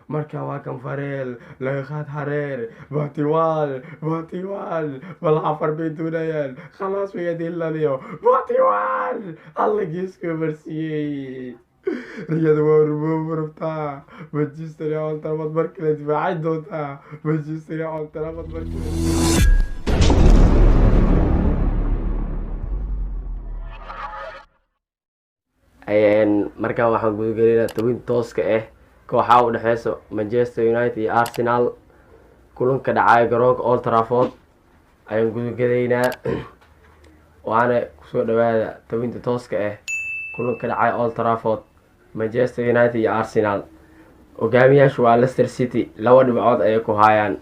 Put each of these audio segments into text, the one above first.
Marka waa kan Varane laga qaad hareer Batiwal, Batiwal bal afar bay doonayaan. Khalaas way adilaniyo Batiwal alla geeska marsiiyey. Riyada waa rumoobi rabtaa. Manchester iyo Old Trafford mar kale difaacay doontaa. Manchester iyo Old Trafford mar kale. Markaan waxaan gudagelaynaa tobin tooska ah kooxaha u dhexeysa Manchester United iyo Arsenal. Kulanka dhacaya garoonka Old Trafford ayaan gudagelaynaa, waana kusoo dhawaada tobinta tooska ah kulanka dhacaya Old Trafford, Manchester United iyo Arsenal. Hogaamiyaashu waa Leicester City, 2 dhibcood ayay ku haayaan.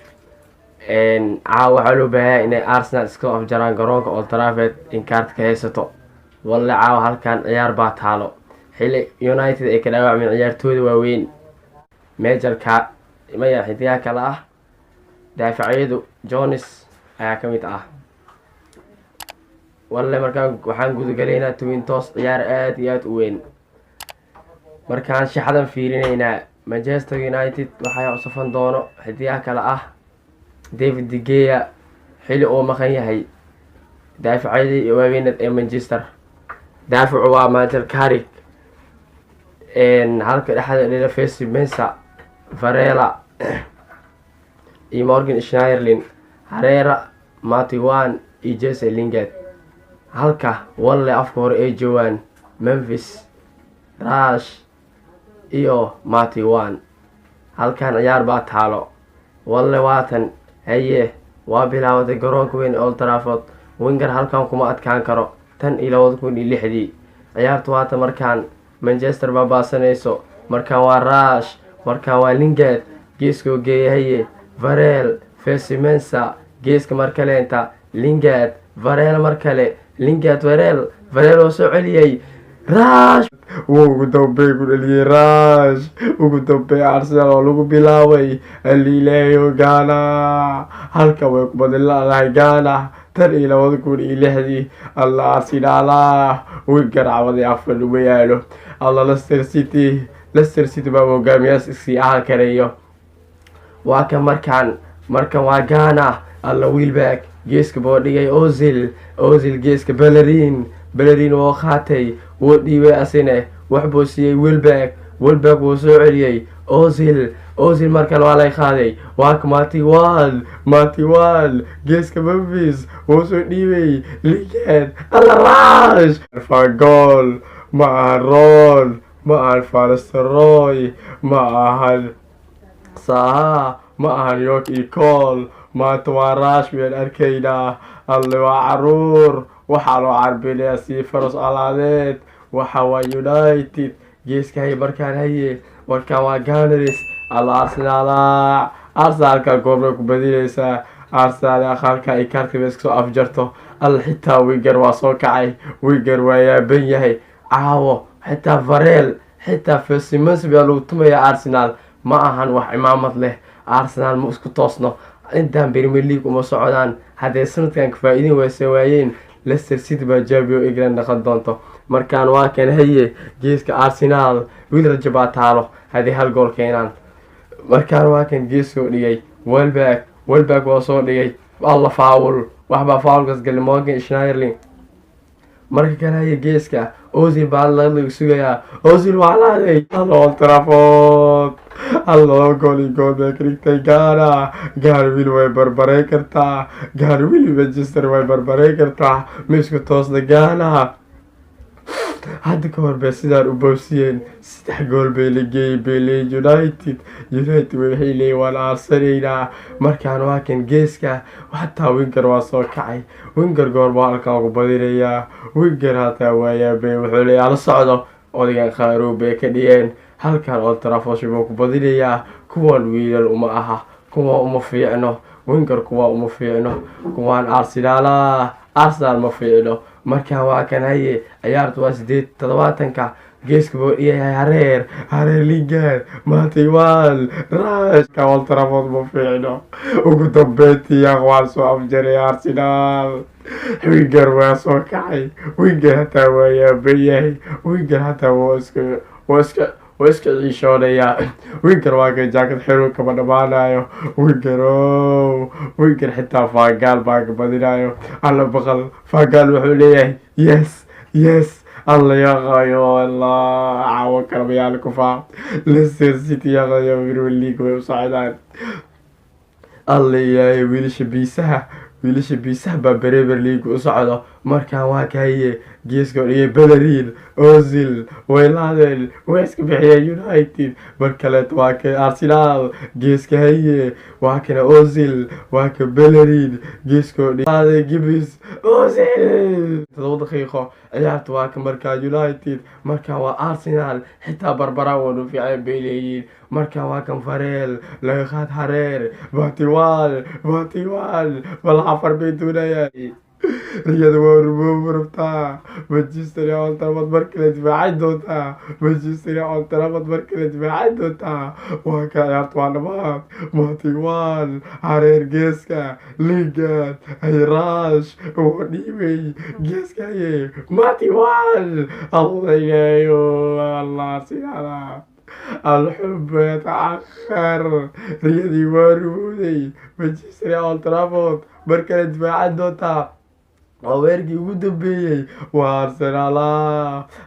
Caawa waxaa loo baahaya inay Arsenal iska afjaraan garoonka Old Trafford inkaarta ka haysato. Walle caawa halkan ciyaar baa taalo, xili United ay ka dhaawacmeen ciyaartooyda waaweyn meejarka maya xidigaha kale ah. Daafacyadu Jones ayaa ka mid ah. Walle markaan waxaan gudagalaynaa twin toos, ciyaar aada iyo aada u weyn. Markaan shaxdan fiirinaynaa, Manchester United waxaa u safan doono xidigaha kale ah David De Gea, xili uu maqan yahay daafacyadii waaweyneed ee Manchester. Daafacu waa Michael Carrick, halka dhexda dhila Fesi Mensa, Varela iyo Morgan Schneiderlin, Hareera Matiwan iyo Jesse Lingard, halka walle afka hore ay joogaan Memphis, Rush iyo Matiwan. Halkan ciyaar baa taalo walle. Waatan haye, waa bilaabatay garoonka weyn ee Old Trafford. Winger halkan kuma adkaan karo tan iyo 2006-dii. Ciyaartu waata markaan Manchester baa baasanayso. Markaan waa Rush, markaan waa Lingard, geeskoo geeya haye Varel, Fesimensa, geeska mar kaleenta Lingard, Varel, mar kale Lingard, Varel, Varel oo soo celiyey Rush. Wuu ugu dambey ku dhaliyey Rush. Ugu dambey Arsenal oo lagu bilaabay aliileeyo Ghana. Halka way ku badin la-dahay Ghana tan iyo 2006-dii. Alla Arsenala, Winger cawday afar uma yaalo. Alla Leicester City, Leicester City baa hogaamiyaas isii ahaan karayo. Waa kan markaan waa Ghana. Alla Wilback geeska boo dhigay Ozil, Ozil geeska Bellerin, Bellerin woo qaatay, wuu dhiibay, asine wax buu siiyey Wilback, Wilback wuu soo celiyey Ozil, Ozil mar kale waa lay qaaday. Waa ka Matiwal, Matiwal geeska Memphis wuu soo dhiibay Lingard. Alla Rush fagol ma ahan, Ron ma ahan, Falasteroy ma ahan, Saha ma ahan, York iyo Col. Maanta waa Rush wayaan arkaynaa. Alle waa caruur, waxaa loo carbinayaa sii faras alaadeed. Waxa waa United geeska haye markaan haye, markaan waa Gunners. Alla Arsenala, Arsenalka goobay ku badinaysaa. Arsenal aqalka ay kaarka iska soo afjarto. Alla xitaa Winger waa soo kacay, Winger waa yaaban yahay caawo. Xitaa Varel, xitaa Fesimens baa lagu tumaya. Arsenal ma ahan wax cimaamad leh. Arsenal ma isku toosno, intaan Premier League uma socdaan. Hadday sanadkan ka faa-iidin wayse waayeen, Leicester City baa Champion England dhaqan doonto. Markaan waa kan haye geeska Arsenal, wiil rajo baa taalo haddii hal gool keenaan. Markaan waa kan geeskoo dhigay Welbeck, Welbeck waa soo dhigay. Alla foul, waxbaa foulkaas galay Morgan Schneiderlin. Marka kale haye geeska Ozil baa laga sugayaa. Ozil waa laaday. Alla Old Trafford, alla gool iyo gool bay ka dhigtay Ghana. Ghana wili way barbareyn kartaa, Ghana wili Manchester way barbareyn kartaa. Miisku toosna Ghana. Hadda ka hor bay sidaan u boosiyeen, 3 gool bay la geeyey bay leeyihin United. United waxay leeyihin waan aarsanaynaa. Markaan waa kan geeska, xataa Winger waa soo kacay. Winger goor baa halkan ugu badinayaa. Winger hataa waayaabay, wuxuu leeyahay la socdo odaygan khaarow bay ka dhigeen. Halkan Old Trafford buu ku badinayaa. Kuwan wiilal uma aha, kuwa uma fiicno Winger, kuwa uma fiicno kuwaan Arsenala. Arsenal ma fiicno. Markaan waa kan haye, ciyaartu waa 78-ka. Geeska buu dhiyahay hareer, hareer Lingard, Matiwal, Rush. Old Trafford ma fiicno. Ugu dambeyntii yaaq waa soo afjaray Arsenal. Winger waa soo kacay, Winger hataa waa yaaban yahay. Winger hataa waa iska Waa iska ciishoonayaa Wenger. Waa kay jaakad xiru kama dhammaanayo Wengerow. Wenger xitaa Van Gaal baa ka badinayo. Alla baqal, Van Gaal wuxuu leeyahay yes, yes. Alla yaqayo, Allah, caawo kalamayaal kufaa. Leicester City yaqayo, Premier League way u socdaan. Alla ilaahay, wiilasha biisaha, wiilasha biisaha baa Premier League u socdo. Markaan waa kahaye, geeska dhigay Bellerin, Ozil way laadeen, way iska bixiyeen United. Mar kaleeto waa kay Arsenal, geeska haye, waa kana Ozil, waa ka Bellerin, geeskoo dhigay Gibbs, Ozil. 7 daqiiqo ciyaarta waa ka markaa United. Markaan waa Arsenal, xitaa barbara waanu fiican bay leeyihiin. Markaan waa kan Fareel laga qaad hareer Batiwal, Batiwal bal 4 bay doonayaan. Riyada waa rumoobi rabtaa. Manchester Old Trafford mar kale difaacan doontaa. Manchester Old Trafford mar kale difaacan doontaa. Waa ka ciyaarta waa dhamaad. Matiwal hareer geeska Lingard Hayrash wuu dhiibay geeska haye Matiwal. Allayayo, Allah, Arsenal الحب يتأخر. Riyadii waa rumowday. Manchester Old Trafford mar kale difaacan doontaa. Waa weerkii ugu dambeeyey. Waa Arsenal,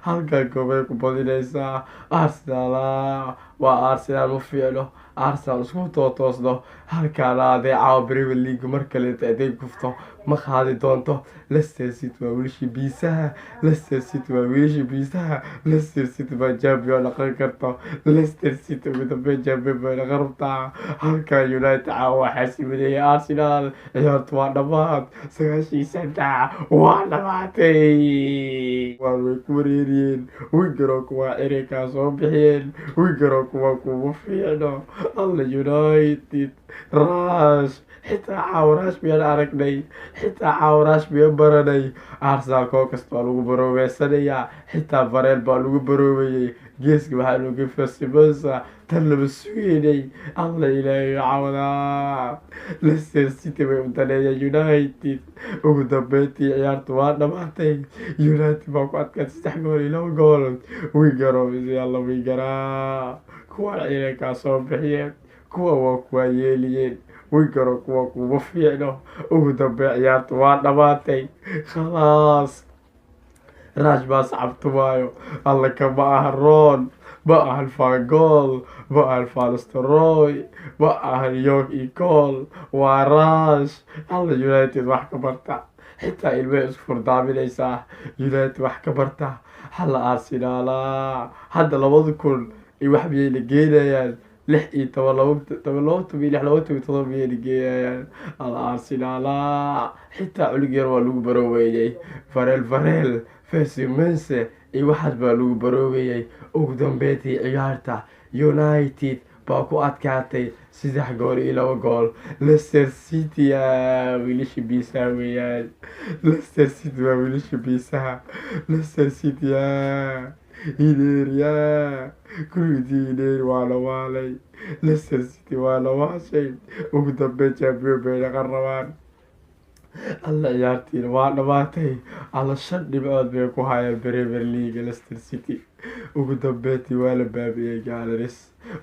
halkan koobay ku badinaysaa. Arsenal waa Arsenal, ma fiicno Arsenal isku tootoosno halkaana. Hadday caawa Premier League mar kaleeto haday kufto, ma qaadi doonto. Leicester City waa wiilashii biisaha. Leicester City waa wiilashii biisaha. Leicester City baa champion noqon karto. Leicester City ugu dambeyn champion bay noqon rabtaa. Halka United caawa waxaa simadeeyay Arsenal. Ciyaartu waa dhammaad, 93 waa dhamaatay. Waan way ku wareeriyeen. Wingarow kuwaa ereykaa soo bixiyeen. Wingarow kuwa kuma fiicno. Alla United, Rash xitaa caawa Rash miyaan aragnay? Xitaa caawa Rash miyaan baranay? Arsenal koo kasta waa lagu baroobeysanayaa. Xitaa Varel baa lagu baroobeeyey. Geeska waxaa looga fasimansa tan lama sugeynay. Alla ilaahay, cawadaa Leicester City bay u daneeyeen United. Ugu dambeyntii ciyaartu waa dhamaatay. United baa ku adkaatay 3 gool iyo 2 gool. Wingarow, alla Wingaraa, kuwa ciidankaa soo bixiyeen, kuwa waa kuwaa yeeliyeen. Wingaro kuwa kuma fiicno. Ugu dambeyn ciyaartu waa dhamaatay, khalaas. Raash baa sacabtumaayo. Alla kama aha Ron, ma ahan Van Gaal, ma ahan Van Nistelrooy, ma ahan York iyo Cole, waa Rash. Alla United wax ka barta. Xitaa ilmahay isku furdaaminaysaa. United wax ka barta. Halla Arsenala hadda 2000 iyo wax miyay la geenayaan? 16, 20, 26, 27 miyay la geenayaan? Alla Arsenala, xitaa culig yar waa lagu barooweeyey. Fareel, Fareel Fesimense iyo waxaas baa lagu baroobeeyey. Ugu dambeyntii ciyaarta United baa ku adkaatay 3 gool iyo 2 gool. Leicester City wiilasha biisaha weeyaan. Leicester City waa wiilasha biisaha. Leicester City hideeriya kulligii hideeri waa la waalay. Leicester City waa la waashay. Ugu dambeyn champion bay dhaqan rabaan. Alla ciyaartiina waa dhamaatay. Alla 5 dhibcood bay ku hayaan Premier League Leicester City. Ugu dambeyntii waa la baabi'iyey Gunners.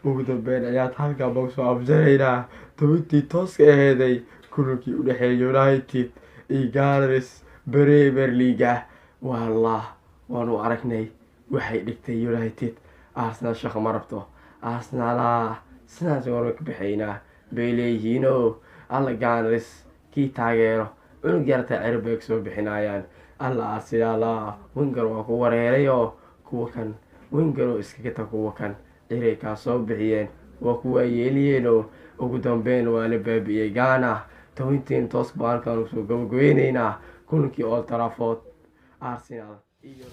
Ugu dambeyn ciyaarta halkaa baan kusoo afjaraynaa. Tobantii tooska aheeday kulankii u dhexeeyay United iyo Gunners Premier League ah. Wallah, waanu aragnay waxay dhigtay United. Arsenal shaqo ma rabto. Arsenal sidaas war ka baxaynaa bay leeyihiino. Alla Gunners kii taageero cunug yarta cirib bay kasoo bixinayaan. Alla Arsenal, Wenger waa ku wareerayo. Kuwa kan Wenger oo iskaga ta, kuwa kan ciray kaa soo bixiyeen, waa kuwa yeeliyeenoo. Ugu dambeyn waa la baabi'iyey Ghana. Tobantiin toos baan halkaan usoo gabagabeyneynaa kulankii Old Trafford, Arsenal iyo